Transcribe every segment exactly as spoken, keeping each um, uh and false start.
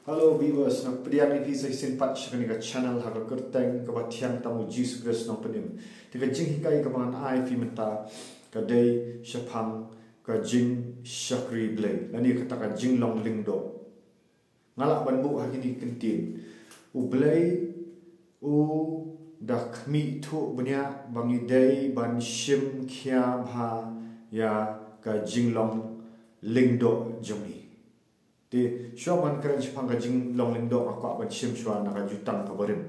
Hello viewers, nga pdiang ïa phi sa shisien pat sha kane ka channel ha ka kyrteng kaba thiang tam u Jisu Khrist nongpynim. Te ka jinghikai kaba ngan ai ïa phi mynta ka dei shaphang ka jingshakri Blei lane kata ka jinglong lyngdoh. Nga lah ban buh ha kine ki kyntien. U Blei u da khmih thuh bniah ba ngi dei ban shim khia bha ïa ka jinglong lyngdoh jong ngi. Te shuwa ban kren shaphang ka jinglong lyngdoh nga kwah ban shim shuwa na ka jutang kaba rim.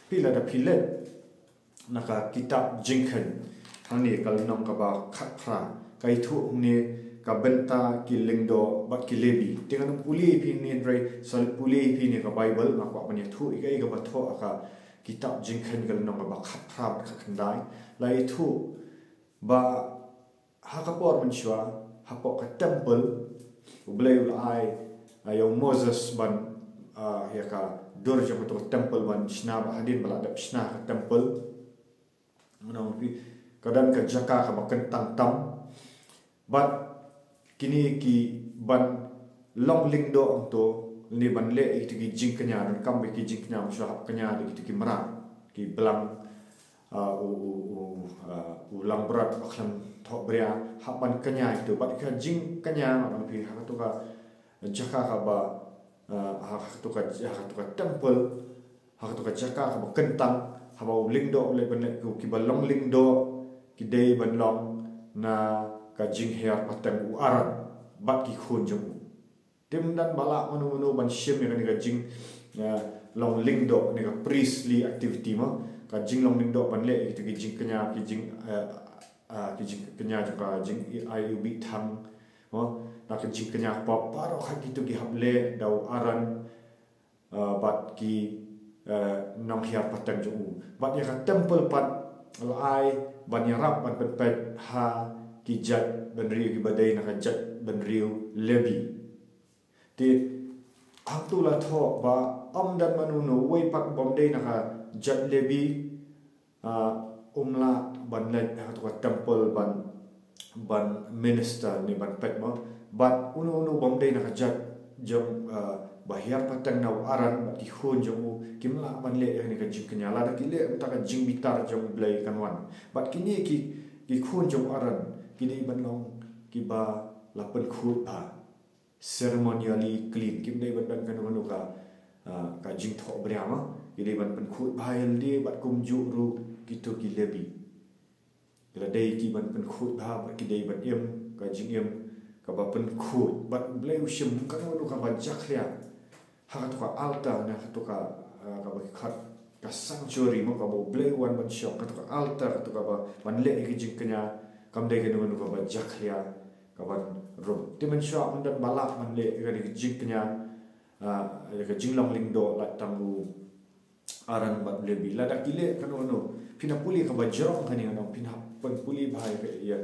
Phi lada phi leit na ka kitab Jingkheiñ, hangne ka lynnong kaba khatphra, ka ïathuh hangne ka bynta ki lyngdoh bad ki Lebi. Te ngan ym pule ïa phi hangne hynrei sa pule ïa phi hangne ka Baibl, nga kwah ban ïathuh ïa kaei kaba thoh ha ka kitab Jingkheiñ ka lynnong kaba khatphra bad khatkhyndai. La ïathuh ba ha ka por mynshuwa, hapoh ka temple, U Blei u la ai, ah, ïa u Moses ban, ah, ïa ka dur jong kato ka temple ban shna, ba hadien ba la dep shna ka temple, ngan ong ïa phi, ka don ka jaka kaba kyntang tam. Bad kine ki ban long lyngdoh hangto, lane ban leh ïa kito ki jingkñia, donkam ba ki jingkñia mynshuwa hap kñia da kito ki mrad, ki blang, ah, u, u, u, ah, u langbrot ba khlem thohbria, hap ban kñia ïa kito. Bad ka jingkñia, ngan ong ïa phi, ha kato ka jaka kaba, ah, ha kato ka, ha kato ka temple, ha kato ka jaka kaba kyntang, haba u lyngdoh u leit ban leh, kiba long lyngdoh ki dei ban long na ka jinghiar pateng, u Aaron bad ki khun jong u. Te ym don ba lah mano mano ban shim ïa kane ka jing, eh, long lyngdoh, ne ka priestly activity mo. Ka jinglong lyngdoh ban leh ïa kito ki jingkñia, ki jing, eh, ah, ki jingkñia jong ka jing, ai u bithang mo, na ka jingkñia pop, baroh khat kito ki hap leh da u Aaron, ah, bad ki, eh, nonghiar pateng jong u. Bad ïa ka temple pat la ai ban ïarap ban pynpeit ha ki jaitbynriew kiba dei na ka jaitbynriew Lebi. Te hangto la thoh ba ym don mano mano uwei pat u bym dei na ka jait Lebi, ah, um lah ban leit ha kato ka temple ban, ban minister ne ban peit mo. Bad uno uno u bym dei na ka jait jong, ah, ba hiar pateng, na u Aaron bad ki khun jong u, kim lah ban leh ïa kane ka jingkñia. Lada ki leh, mynta ka jingbitar jong U Blei kan wan. Bad kine ki, ki khun jong u Aaron ki dei ban long kiba la pynkhuid bha, ceremonially clean. Kim dei ban don kano kano ka, ah, ka jingthohbria mo. Ki dei ban pynkhuid bha ïalade, bad kumjuh ruh kito ki Lebi. Ki la dei ki ban pynkhuid bha, bad ki dei ban im ka jingim kaba pynkhuid. Bad U Blei u shim kano kano kaba jakhlia ha kato ka altar, na kato ka, ah, kaba ki khot ka sanctuary mo, kaba U Blei u wan ban shong, kato ka altar, kato kaba ban leh ïa ki jingkñia, kam dei kano kano kaba jakhlia kaban rung. Te mynshuwa ym don ba lah ban leh ïa kane ka jingkñia, ah, ïa ka jinglong lyngdoh, lait tang u Aaron bad u Lebi. Lada ki leh kano kano, phin hap pule kaba jrong kane, ngan ong, phin hap pynpule bha ïa,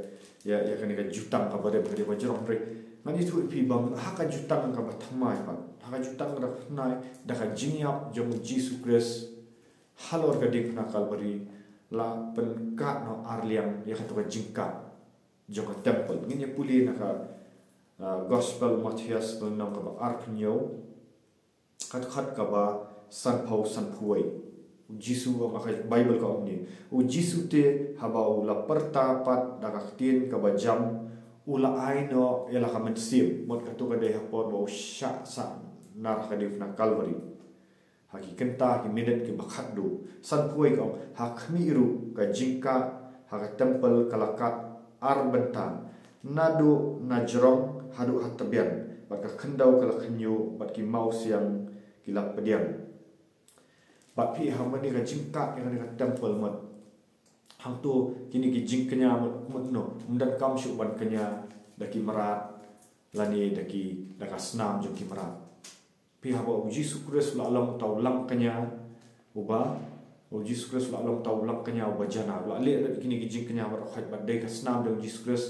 ïa, ïa kane ka jutang kaba rim, kane kaba jrong, hynrei ngan ïathuh ïa phi ba ha ka jutang kaba thymmai pat, ha ka jutang kaba thymmai, da ka jingïap jong U Jisu Khrist halor ka diengphna Kalbari, la pynkad noh ar liang ïa kato ka jingkad jong ka temple. Ngin ïa pule na ka, ah, Gospel Mathaios, ka lynnong kaba arphew hynñiew, ka dkhot kaba sanphew, sanphew wei. U Jisu u ong, ha ka Baibl ka ong kumne: U Jisu te, haba u la pyrta pat da ka ktien kaba jam, u la ai noh ïa la ka mynsiem. Mut kato ka dei ha por ba u shah sahnar ha ka diengphna Kalbari. Ha ki kynta ki minit kiba khatduh. Sanphew wei ka ong, ha khmih ruh ka jingkad ha ka temple ka la kad ar bynta, naduh na jrong haduh ha tbian, bad ka khyndew ka la khynñiuh, bad ki mawsiang ki la pdiang. Bad phi, ha kane ka jingkad ïa kane ka temple, mut hangto kine ki jingkñia, mut, mut no, ym donkam shuh ban kñia da ki mrad lane da ki, da ka snam jong ki mrad. Phi, haba U Jisu Khrist u la long uta u langkñia uba, U Jisu Khrist u la long uta u langkñia uba janai, u la leh lut ïa kine ki jingkñia baroh khoit, bad dei ka snam jong U Jisu Khrist,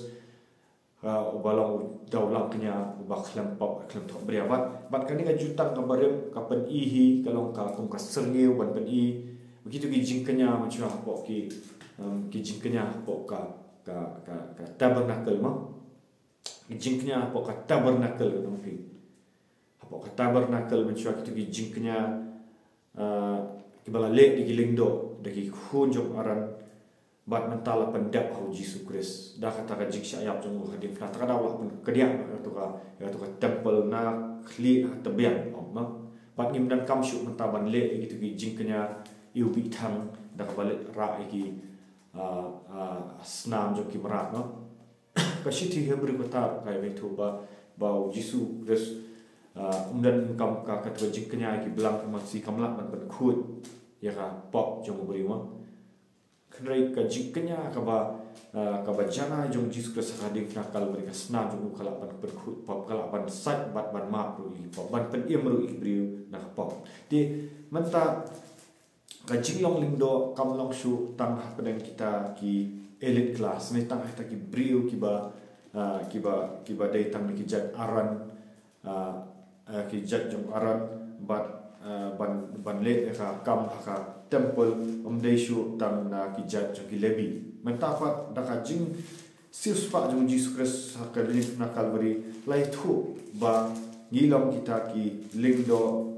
ah, uba long uta u langkñia uba khlem pop, khlem thohbria. Bad, bad kane ka jutang kaba rim ka pyni hi, ka long ka kum ka syrngiew ban pyni ba kito ki jingkñia mynshuwa hapoh ki, em, ki jingkñia hapoh ka, ka, ka, ka tabernacle mo. Ki jingkñia hapoh ka tabernacle, ngan ong ïa phi. Ha ka tabernacle mynshuwa kito ki jingkñia, ah, kiba la leh da ki lyngdoh da ki khun jong Aaron, bad mynta la pyndep ha u Jisu Khrist. Da kata ka jingshah ïap jong u ha ka diengphna, kata ka daw la pynkdiah ïa kato ka, ïa kato ka temple na khlieh ha tbian, ong ma. Bad ngim donkam shuh mynta ban leh ïa kito ki jingkñia ïa u bithang da kaba leit rah ïa ki, ah, ah, snam jong ki mrad, no. Ka shithi Hebru kata ka ïathuh ba, ba u Jisu Khrist, ah, um donkam ka, kato ka jingkñia ïa ki blang ki masi, kam lah ban pynkhuid ïa ka pop jong u briew, ma. Hynrei ka jingkñia kaba, ah, kaba janai jong u Jisu Khrist ha ka diengphna Kalbari, ka snam jong u ka lah ban pynkhuid pop, ka lah ban sait bad ban map ruh ïa ki pop, ban pynim ruh ïa ki briew na ka pop. Te mynta ka jinglong lyngdoh kam long shuh tang hapdeng kita ki elite class, ne tang ha kita ki briew kiba, ah, kiba, kiba dei tang na ki jait Aaron, ah, ah, ki jait jong Aaron, bad, ah, ban, ban leh ïa ka kam ha ka temple, um dei shuh tang na ki jait jong ki Levi. Mynta pat da ka jingsiewspah jong u Jisu Khrist ha ka diengphna Kalbari, la ïathuh ba ngi long kita ki lyngdoh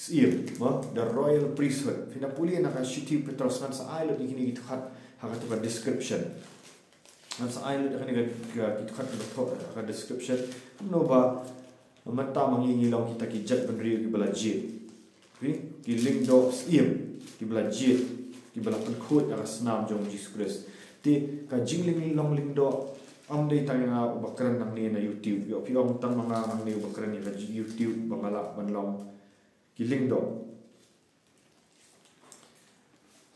syiem, ma, the royal priesthood. Phin da pule na ka shithi Petros, ngan sa ai lut ïa kine ki dkhot ha kato ka description. Ngan sa ai lut ïa kine ki, ki, ki dkhot kiba thoh ha ka description. Kumno ba mynta ma ngi ngi long kita ki jaitbynriew kiba la jied. Phi, ki lyngdoh syiem kiba la jied, kiba la pynkhuid da ka snam jong u Jisu Khrist. Te ka jinglong lyngdoh, ym dei tang ïa nga uba kren nangne na YouTube. Ïoh phi ong tang ma nga nangne uba kren ïa ka YouTube ba nga lah ban long ki lyngdoh.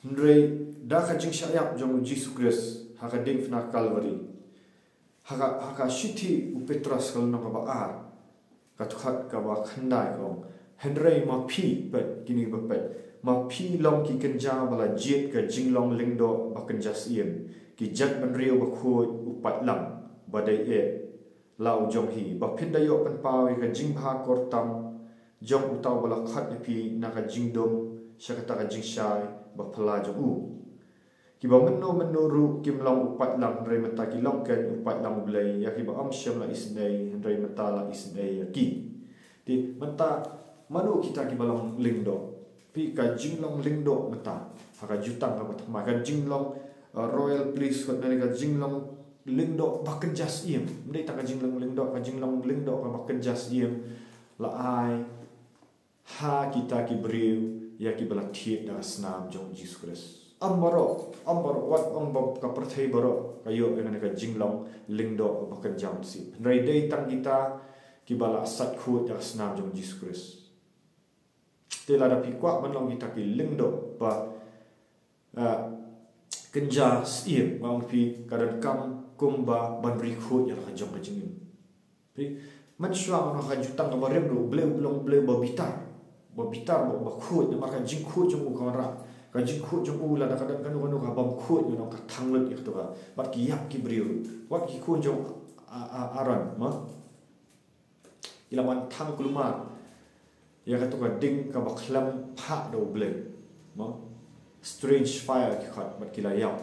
Hynrei da ka jingshah ïap jong u Jisu Khrist ha ka diengphna Kalbari, ha ka, ha ka shithi u Petros ka lynnong kaba ar, ka dkhot kaba khyndai ka ong: Hynrei ma phi, peit kine ba peit, ma phi long ki kynja ba la jied ka jinglong lyngdoh ba kynja syiem, ki jaitbynriew bakhuid, u paidlang ba dei eh la u jong hi, ba phin da ïoh pynpaw ïa ka jingbha kyrtam jong uta uba la khot ïa phi na ka jingdum sha kata ka jingshai ba phylla jong u. Kiba mynno mynno ruh kim long u paidlang, hynrei mynta ki long keiñ u paidlang U Blei, ïa kiba ym shym la isynei, hynrei mynta la isynei ïa ki. Te mynta mano kita kiba long lyngdoh? Phi, ka jinglong lyngdoh mynta ha ka jutang kaba thymmai, ka jinglong, uh, royal priesthood, ne ka jinglong lyngdoh ba kynja syiem. Ym dei tang ka jinglong lyngdoh, ka jinglong lyngdoh kaba kynja syiem la ai ha kita ki briew ïa kiba la thied da ka snam jong u Jisu Khrist. Ym baroh, ym baroh, wat ong ba ka pyrthei baroh ka ïoh ïa kane ka jinglong lyngdoh ba kynja syiem. Hynrei dei tang kita kiba la sait khuid da ka snam jong u Jisu Khrist. Te lada phi kwah ban long kita ki lyngdoh ba, ah, kynja syiem, nga ong phi, ka donkam kumba ban ri khuid ïa la ka jong ka jingim. Phi, mynshuwa man ha ka jutang kaba rim ruh, U Blei u long U Blei ba bitar, ba bitar, ba, ba khuid, namar ka jingkhuid jong u ka wanrah, ka jingkhuid jong u, lada ka don kano kano ka bym khuid, ngan ong ka thang lut ïa kato ka. Bad ki ïap ki briew ruh, wat ki khun jong, ah, ah, Aaron, ma. Ki la wan thang kulmar ïa kato ka ding kaba khlem phah da U Blei, mo? Strange fire ki khot, bad ki la ïap.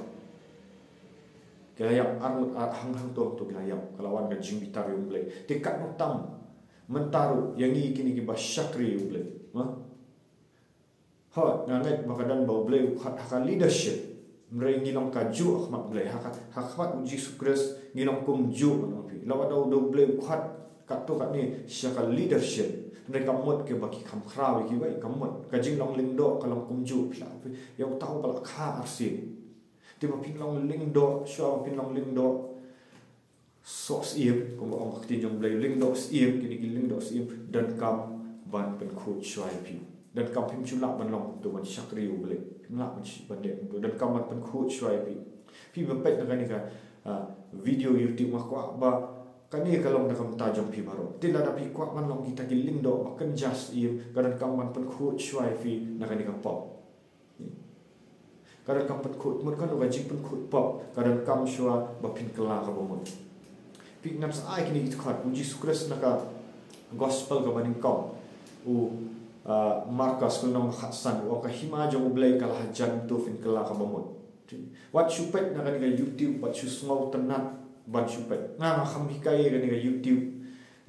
Ki la ïap arngut ar hang hangto, to ki la ïap. Ka la wan ka jingbitar ïa U Blei. Te katno tam mynta ruh ïa ngi kine kiba shakri ïa U Blei, mo? Hooid, nga ngeit ba ka don ba U Blei u khot ha ka leadership. Hynrei ngi long kajuh ha khmat U Blei, ha ka, ha khmat U Jisu Khrist ngi long kumjuh, ngan ong phi. Lada u, da U Blei u khot katto katne sha ka leadership, hynrei ka mut kaba ki kham khraw ïa kiwei, ka mut. Ka jinglong lyngdoh ka long kumjuh, phi lah, phi, ïa uta uba la kha arsien. Te ba phin long lyngdoh, shuwa ba phin long lyngdoh soh syiem, kumba ong ka ktien jong U Blei, lyngdoh syiem, kine ki lyngdoh syiem, donkam ban pynkhuid shuwa ïa phi. Donkam, phim ju lah ban long to ban shakri U Blei. Phim lah ban sh-, ban leh to. Donkam ban pynkhuid shuwa ïa phi. Phi ba peit na kane ka, ah, video YouTube, nga kwah ba kane ka long na ka bynta jong phi baroh. Te lada phi kwah ban long kita ki lyngdoh ba kynja syiem, ka donkam ban pynkhuid shuwa ïa phi na kane ka pop. Ka donkam pynkhuid, mut kano ka jingpynkhuid pop, ka donkam shuwa ba phin kylla kaba mut. Phi, ngan sa ai kine ki dkhot, u Jisu Khrist na ka gospel kaba nyngkong, u, ah, Markos, ka lynnong ba khatsan, u ong ka hima jong U Blei ka la hajan, to phin kylla kaba mut. Wat shu peit na kane ka YouTube, wat shu sngewtynnat ban shu peit. Nga, nga kham hikai ïa kane ka YouTube.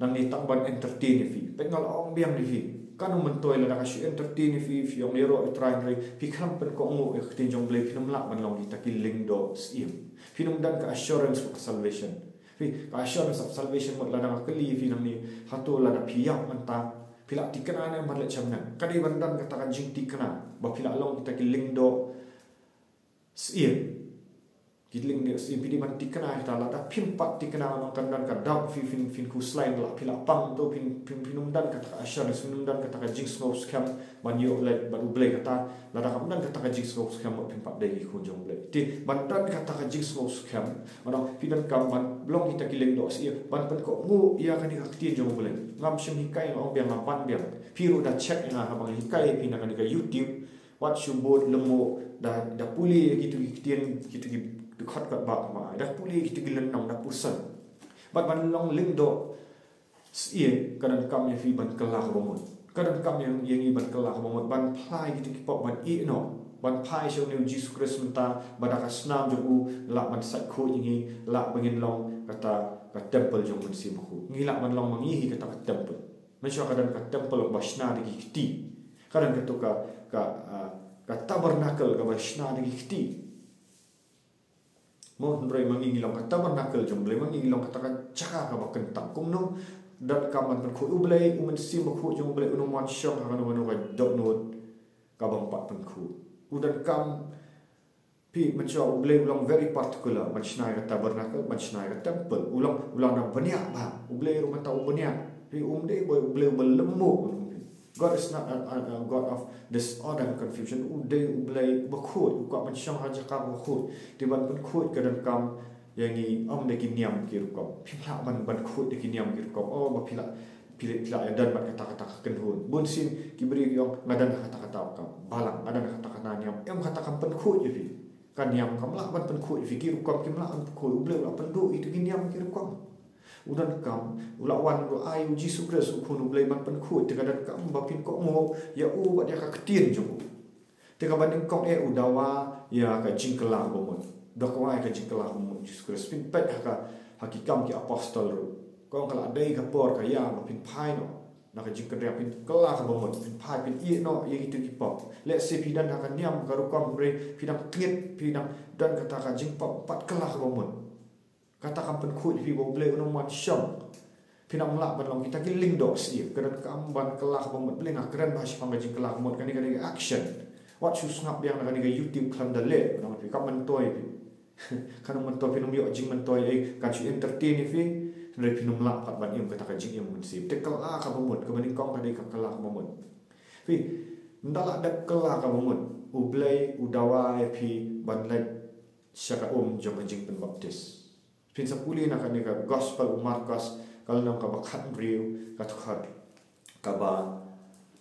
Nangne tang ban entertain ïa phi. Peit nga la ong biang ïa phi. Kan ym myntoi lada ka shu entertain ïa phi, phi ong ïaroh ïa u Trai hynrei phi khlem pynkohnguh ïa ka ktien jong U Blei, phin ym lah ban long kita ki lyngdoh syiem. Phin ym don ka assurance of salvation. Phi, ka assurance of salvation mut lada nga kylli ïa phi nangne, hato lada phi ïap mynta, phi la thikna ne em ban leit sha bneng? Ka dei ban don kata ka jingthikna ba phi la long kita ki lyngdoh syiem. Ki lyngdoh syiem, phi dei ban thikna ïa kata. Lada phim pat thikna, ngan ong kan don ka doubt, phi, phin, phin khuslai, la phi la pang to, phin, phin, phin ym don kata ka assurance, phin ym don kata ka jingsngew skhem ban ïoh leit bad U Blei. Kata, lada kam don kata ka jingsngew skhem, mut phim pat dei ki khun jong U Blei. Te ban don kata ka jingsngew skhem, ngan ong phi donkam ban long kita ki lyngdoh syiem, ban pynkohnguh ïa kane ka ktien jong U Blei. Ngam shym hikai, nga ong biang, nga ban biang. Phi ruh da check ïa nga haba nga hikai ïa phi na kane ka YouTube. Wat shu bud lyngngoh, da, da pule ïa kitu ki ktien, kitu ki dkhot katba ma, da pule ïa kitu ki lynnong, da pyrshang. Bad ban long lyngdoh syiem, ka donkam ïa phi ban kylla kaba mut. Ka donkam ïa, ïa ngi ban kylla kaba mut, ban phai kitu ki pop, ban ïeh noh, ban phai sha une U Jisu Khrist mynta, ba da ka snam jong u lah ban sait khuid ïa ngi, lah ba ngin long kata ka temple jong U Mynsiem Bakhuid. Ngi lah ban long ma ngi hi kata ka temple. Mynshuwa ka don ka temple ba shna da ki kti. Ka don katu ka, ka, ah, ka tabernacle kaba shna da ki kti. Mo, hynrei ma ngi ngi long ka tabernacle jong U Blei, ma ngi ngi long kata ka jaka kaba kyntang. Kumno? Donkam ban pynkhuid. U Blei, U Mynsiem Bakhuid jong U Blei un ym wan shong ha kano kano ka dohnud kaba ym pat pynkhuid. U donkam, phi, mynshuwa U Blei u long very particular ban shna ïa ka tabernacle, ban shna ïa ka temple. U long, u long na bniah bha. U Blei ruh mynta u bniah. Phi, um dei ba U Blei uba lymmuh. God is not a, a, a God of disorder and confusion. U dei U Blei uba khuid, u kwah ban shong ha jaka kaba khuid. Te ban pynkhuid ka donkam ïa ngi, ym da ki niam ki rukom. Phim lah ban, ban khuid da ki niam ki rukom. Oh, ba phi lah, phi lah, phi lah ïa don bad kata, kata ka kynhun. Bunsien ki briew ki ong, nga don ha kata, kata ka balang, nga don ha kata, kata niam. Em, kata kam pynkhuid ïa phi. Ka niam kam lah ban pynkhuid ïa phi, ki rukom kim lah ban pynkhuid. U Blei u la pynduh ïa ki niam ki rukom. U donkam, u la wan, u ai U Jisu Khrist U Khun U Blei ban pynkhuid. Te ka donkam ba phin kohnguh ïa u bad ïa ka ktien jong u. Te kaba nyngkong eh u dawa ïa ka jingkylla kaba mut. Dawa ïa ka jingkylla kaba mut Jisu Khrist. Phin peit ha ka, ha Ki Kam Ki Apostol ruh. Ka ong ka la dei ka por ka ïa ba phin phai noh na ka jingkynriah, phin kylla kaba mut, phin phai, phin ïeh noh ïa kitu ki pop. Lehse phi don ha ka niam ka rukom, hynrei phi dang tngit, phi dang don kata ka jingpop, pat kylla kaba mut. Kata kam pynkhuid ïa phi ba U Blei un ym wan shong. Phin ym lah ban long kita ki lyngdoh syiem. Ka donkam ban kylla kaba mut. Balei nga kren ba shaphang ka jingkylla kaba mut? Kane ka dei ka action. Wat shu sngap biang na kane ka YouTube khlem da leh. Nang phi kam myntoi phi. Kan ym myntoi, phin ym ïoh jingmyntoi ei, kan shu entertain ïa phi. Hynrei phin ym lah pat ban im kata ka jingim mynsiem. Te kylla kaba mut, kaba nyngkong ka dei ka kylla kaba mut. Phi, ynda la dep kylla kaba mut, U Blei u dawa ïa phi ban leit sha ka um jong ka jingpynbaptis. Phin sa pule na kane ka Gospel u Markos, ka lynnong kaba khathynriew, ka dkhot kaba,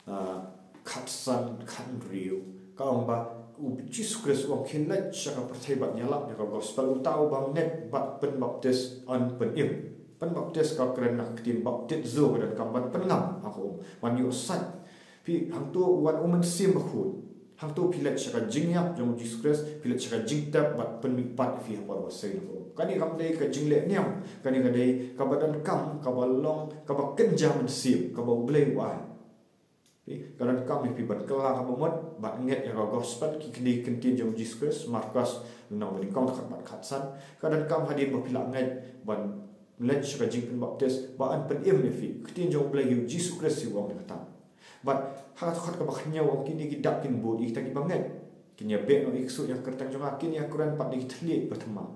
ah, khatsan, khathynriew. Ka ong ba U Jisu Khrist u ong, khie leit sha ka pyrthei bad ïalap ïa ka Gospel. Uta uba ngeit bad pynbaptis yn pynim. Pynbaptis ka kren na ka ktien baptizo, ka donkam ban pynngam ha ka um, ban ïoh sait. Phi, hangto u wan U Mynsiem Bakhuid. Hangto phi leit sha ka jingïap jong U Jisu Khrist, phi leit sha ka jingtep bad pynmihpat ïa phi ha por ba seng. Kane kam dei ka jingleh niam, kane ka dei kaba donkam, kaba long, kaba kynja mynsiem, kaba U Blei u ai. Phi, ka donkam ïa phi ban kylla kaba mut, bad ngeit ïa ka Gospel, ki kyntien jong U Jisu Khrist, Markos lynnong ba nyngkong, dkhot khatsan. Ka donkam hadien ba phi la ngeit ban leit sha ka jingpynbaptis, ba yn pynim ïa phi. Ktien jong U Blei hi, U Jisu Khrist hi u ong ïa kata. Bad ha ka dkhot kaba khathynñiew u ong, kine ki dak kin bud ïa kita kiba ngeit. Kin ïabeh noh ïa ki ksuid ha ka kyrteng jong nga, kin ïakren pat da ki thylliej kiba thymmai.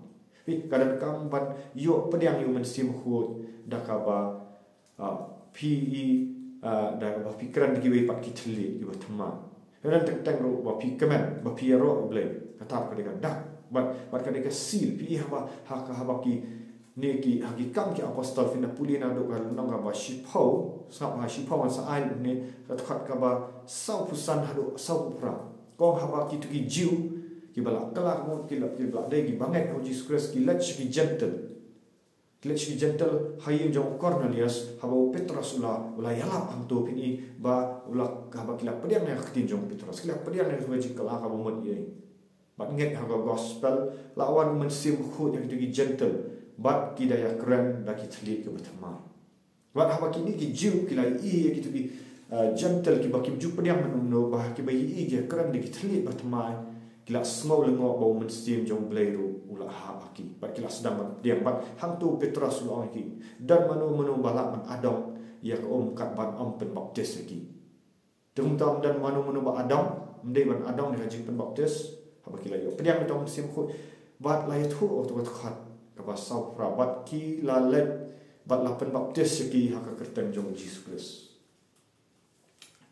Phi, ka donkam ban ïoh pdiang ïa U Mynsiem Bakhuid da kaba, ah, phi, ah, da kaba phi kren da kiwei pat ki thylliej kiba thymmai. Ka don teng teng ruh ba phi kmen, ba phi ïaroh U Blei. Kata ka dei ka dak. Bad, bad ka dei ka seal, phi, haba, ha ka, haba ki, ne ki, ha Ki Kam Ki Apostol, phin da pule naduh ka lynnong kaba shiphew, sngap ha shiphew ngan sa ai ne, ka dkhot kaba sawphew san haduh sawphew phra. Ka ong haba kitu ki Jiw kiba la kylla kaba mut, ki la, kiba la dei kiba ngeit ha U Jisu Khrist, ki leit sha ki Jentil. Ki leit sha ki Jentil ha ïing jong u Kornelius, haba u Petros u la, u la ïalap hangto, phin i ba u la, haba ki la pdiang ïa ka ktien jong u Petros, ki la pdiang ïa ka jingkylla kaba mut ïa i. Bad ngeit ha ka Gospel, la wan U Mynsiem Bakhuid ïa kitu ki Jentil, bad ki da ïakren da ki thylliej kiba thymmai. Wat haba kine ki Jiw ki la ïohi ïa kito ki, uh, Jentil kiba kim ju pdiang mano mano, ba kiba ïohi ki kren da ki thylliej ba thymmai, ki la sngew lyngngoh ba u Mynsiem jong U Blei ruh u la hap ha ki. Bad ki la sdang ban pdiang, bad hangto u Petros u la ong ïa ki, don mano mano ba lah ban adong ïa ka um kat ban ym pynbaptis ïa ki? Te kumta ym don mano mano ba adong, ym dei ban adong ïa ka jingpynbaptis. Haba ki la ïoh pdiang ïa uta u Mynsiem Bakhuid, bad la ïathuh ïa uta u dkhot kaba saw phra, bad ki la leit bad la pynbaptis ïa ki ha ka kyrteng jong U Jisu Khrist.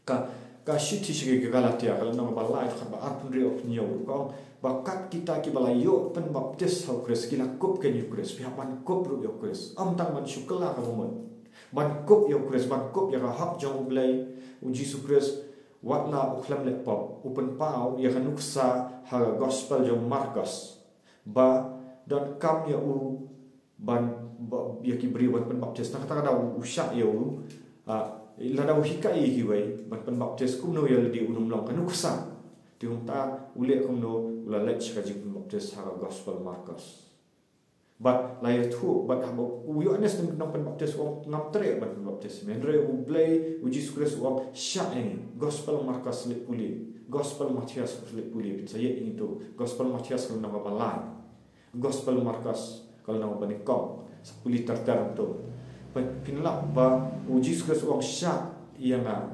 Ka, ka shithi sha ki Galatia, ka lynnong ba lai, dkhot ba arphew hynriew, arphew hynñiew, ka ong ba kat kita kiba la ïoh pynbaptis ha U Khrist, ki la kup kein ïa U Khrist. Phi hap ban kup ruh ïa U Khrist, ym tang ban shu kylla kaba mut. Ban kup ïa U Khrist, ban kup ïa ka hok jong U Blei, U Jisu Khrist, wat la u khlem leh pop, u pynpaw ïa ka nuksa ha ka Gospel jong u Markos ba donkam ïa u ban, ba, ïa ki briew ban pynbaptis. Nangta ka daw u shah ïa u, ah, lada u hikai ïa kiwei ban pynbaptis, kumno ïa lade un ym long? Ka nuksa. Te kumta u leh kumno? U la leit sha ka jingpynbaptis ha ka Gospel Markos. Bad la ïathuh, bad haba u Ïoannis u nongpynbaptis u ong, ngam treh ban pynbaptis me. Hynrei U Blei, U Jisu Khrist u ong, shah ïa ngi. Gospel Markos, leit pule. Gospel Mathaios, leit pule. Phin sa ïoh ïa ngi to. Gospel Mathaios ka lynnong kaba lai. Gospel Markos ka lynnong ba nyngkong. Sa pule ter ter to. Phin, phin lap ba U Jisu Khrist u ong, shah ïa nga.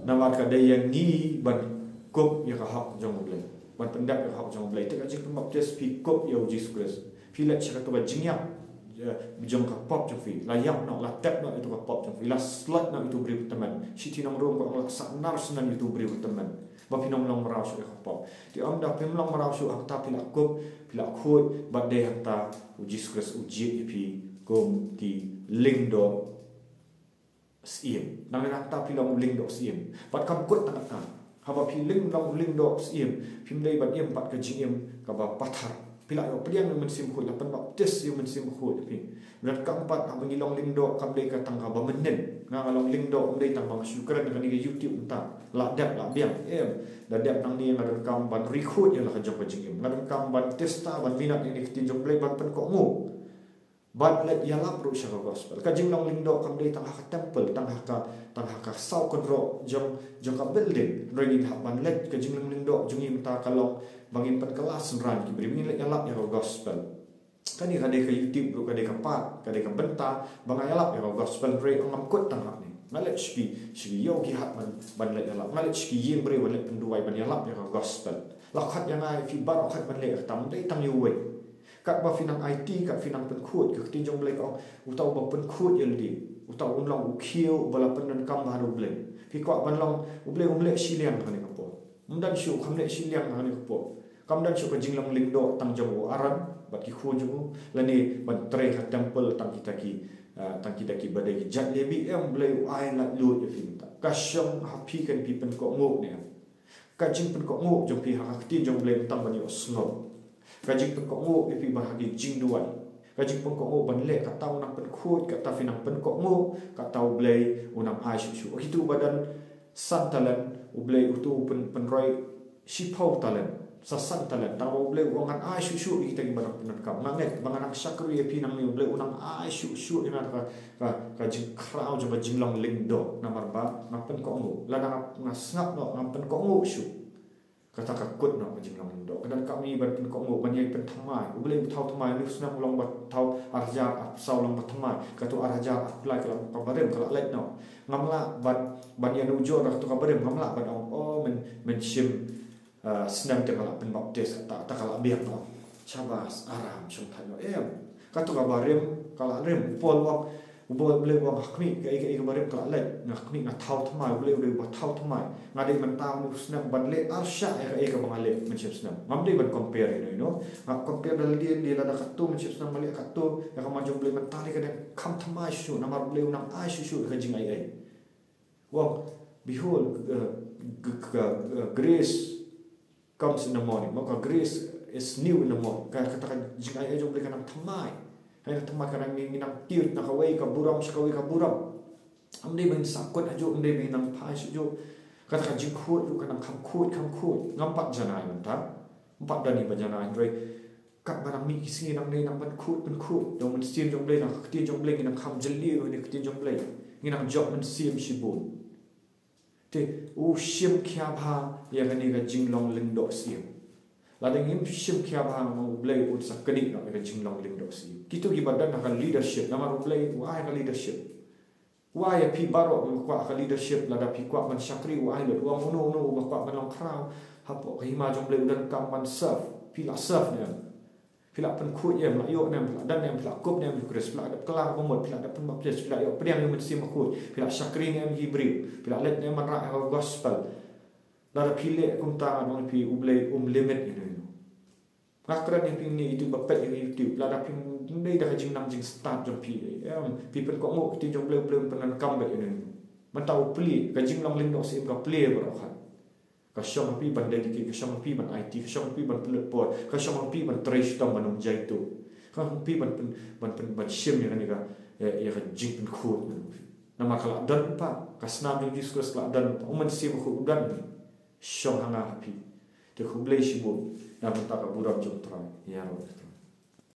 Namar ka dei ïa ngi ban kup ïa ka hok jong U Blei, ban pyndep ïa ka hok jong U Blei. Te ka jingpynbaptis, phi kup ïa U Jisu Khrist. Phi leit sha kato ka jingïap, eh, jong ka pop jong phi. La ïap noh, la tep noh ïa kato ka pop jong phi. La slot noh ïa uto u briew ba tymmen. Shithi na Rom ka ong la sah nar snem ïa uto u briew ba tymmen, ba phin ym long mraw shuh ïa ka pop. Te ynda phim long mraw shuh, hangta phi la kup, phi la khuid, bad dei hangta U Jisu Khrist u jied ïa phi kum ki lyngdoh syiem. Nangne nangta phi long u lyngdoh syiem. Bad kam kut tang katta. Haba phi long u lyngdoh syiem, phim dei ban im pat ka jingim kaba pathar. Phi la ïoh pdiang ïa U Mynsiem Bakhuid, la pynbaptis ïa U Mynsiem Bakhuid ïa phi. Bad kam pat, haba ngi long lyngdoh, kam dei ka tang kaba mynnin. Nga, nga long lyngdoh ym dei tang ba nga shu kren ha kane ka YouTube mynta, la dep la biang. Em, da dep nangne nga donkam ban ri khuid ïa la ka jong ka jingim. Nga donkam ban test, ban minot ïa kane ka ktien jong U Blei, ban pynkohnguh. Ban leit ïalap ruh sha ka Gospel. Ka jinglong lyngdoh kam dei tang ha ka temple, tang ha ka, tang ha ka saw kynroh jong, jong ka building. Hynrei ngi hap ban leit, ka jinglong lyngdoh jong ngi mynta ka long ba ngin pynkylla synran ki briew, ba ngin leit ïalap ïa ka Gospel. Kane ka dei ka YouTube ruh, ka dei ka part, ka dei ka bynta ba nga ïalap ïa ka Gospel. Hynrei ngam kut tang hangne. Nga leit sha ki, sha ki ïew ki hat ban, ban leit ïalap. Nga leit sha ki ïing briew ban leit pynduwai, ban ïalap ïa ka Gospel. La khot ïa nga ïa phi baroh khat ban leh, kata ym dei tang ïa uwei. Katba phi nang aiti, kat phi nang pynkhuid, ka ktien jong U Blei ka ong, uta uba pynkhuid ïa lade, uta un long u khiew uba la pyndonkam bha da U Blei. Phi kwah ban long, U Blei um leh shiliang ha kane ka por. Um don shuh, kam leh shiliang ha kane ka por. Kam don shuh ka jinglong lyngdoh tang jong u Aaron bad ki khun jong u, lane ban trei ha temple tang kita ki, ah, tang kita kiba dei ki jait Lebi. Em, U Blei u ai laitluid ïa phi mynta. Ka shong ha phi, kan phi pynkohnguh ne em. Ka jingpynkohnguh jong phi ha ka ktien jong U Blei mynta ban ïohsngew. Ka jingpynkohnguh ïa phi ban ha ki jingduwai. Ka jingpynkohnguh ban leh, kata u nang pynkhuid, kata phi nang pynkohnguh, kata U Blei u nang ai shuh shuh. Kito ba don san talent, U Blei uto u pyn, pynroi shiphew talent, sa san talent. Tangba U Blei u ong ngan ai shuh shuh ïa kita kiba nang pyndonkam. Nga ngeit ba nga nang shakri ïa phi nangne, U Blei u nang ai shuh shuh ïa nga ka, ka, ka jingkhraw jong ka jinglong lyngdoh, namar ba nga pynkohnguh. Lada nga, nga sngap noh, ngam pynkohnguh shuh, kata ka kut noh ka jinglong lyngdoh. Ka donkam ïa ngi ban pynkohnguh, ban ïai pynthymmai. U Blei u thaw thymmai, une u snem u long ba thaw, ar hajar arphew saw u long ba thymmai. Kato ar hajar arphew lai ka long kaba rim, ka la leit noh. Ngam lah ban, ban ïanujor na kato kaba rim, ngam lah ban ong, oh, myn, mynshem, ah, snem te nga la pynbaptis, kata, kata ka la biang noh. Shabas, aram, shongthait noh. Em, kato kaba rim ka la rim. U Paul u ong, U Blei u ong, ha khmih, kaei kaei kaba rim ka la leit. Nga khmih, nga thaw thymmai, U Blei u dei uba thaw thymmai. Nga dei mynta une u snem ban leh arshah ïa kaei kaba nga leh mynshem snem. Ngam dei ban compare ïa no ïa no. Nga compare da lade, lada kato mynshem snem nga leh kato, ïa ka mon jong U Blei mynta lei ka dang kham thymmai shuh, namar U Blei u nang ai shuh shuh ïa ka jingai ei. Well, behold, uh, g-, g-, uh, grace comes in the morning. Mo, ka grace is new in the morning. Ka, kata ka jingai ei jong U Blei ka nang thymmai. Ka nang thymmai, ka nang, ngi nang tied na kawei ka burom sha kawei ka burom. Ym dei ba ngin sah kut hajuh, ym dei ba ngin nang phai shuh juh. Kata ka jingkhuid ruh ka nang kham khuid, kham khuid. Ngam pat janai mynta. Ngam pat don iba janai, hynrei Katba nang mih ki sngi nang dei nang pynkhuid pynkhuid da u Mynsiem jong U Blei, na ka ktien jong U Blei, ngi nang kham jylliew ïa ka ktien jong U Blei, ngi nang jop mynsiem shibun. Te u shim khia bha ïa kane ka jinglong lyngdoh syiem. Lada ngim shim khia bha, U Blei un sa knieh noh ïa ka jinglong lyngdoh syiem. Kito kiba don ha ka leadership, namar U Blei u ai ka leadership. U ai ïa phi baroh kiba kwah ka leadership, lada phi kwah ban shakri, u ai lut. U ong uno uno uba kwah ban long khraw hapoh ka hima jong U Blei u donkam ban serve. Phi lah serve ne em? Phi lah pynkhuid ne em, lah ïoh ne em, phi lah don ne em, phi lah kup ne em ïa U Khrist, phi lah dep kylla ka mut, phi lah dep pynbaptis, phi lah ïoh pdiang ïa U Mynsiem Bakhuid, phi lah shakri ne em ïa ki briew, phi lah leit ne em ban rah ïa ka gospel? Lada phi leh kumta, nga ong ïa phi, U Blei um limit ïano ïano. Nga kren ïa phi ne, ïa itu ba peit ïa ka YouTube, lada phi dei da ka jingnang jingstad jong phi, em, phi pynkohnguh ïa ka ktien jong U Blei, U Blei um pyndonkam beit ïano ïano. Mynta u plie, ka jinglong lyngdoh syiem ka plie baroh khat. Ka shong ha phi ban dedicate, ka shong ha phi ban aiti, ka shong ha phi ban pynlut por, ka shong ha phi ban trei shitom ban ym jai tuh. Ka shong ha phi ban pyn, ban pyn, ban shim ïa kane ka, ïa, ïa ka jingpynkhuid. Namar ka lah don pat, ka snam jong U Jisu Khrist ka lah don pat, U Mynsiem Bakhuid u don. Shong ha nga ha phi. Te khublei shibun na ka bynta ka burom jong U Trai. Ïaroh.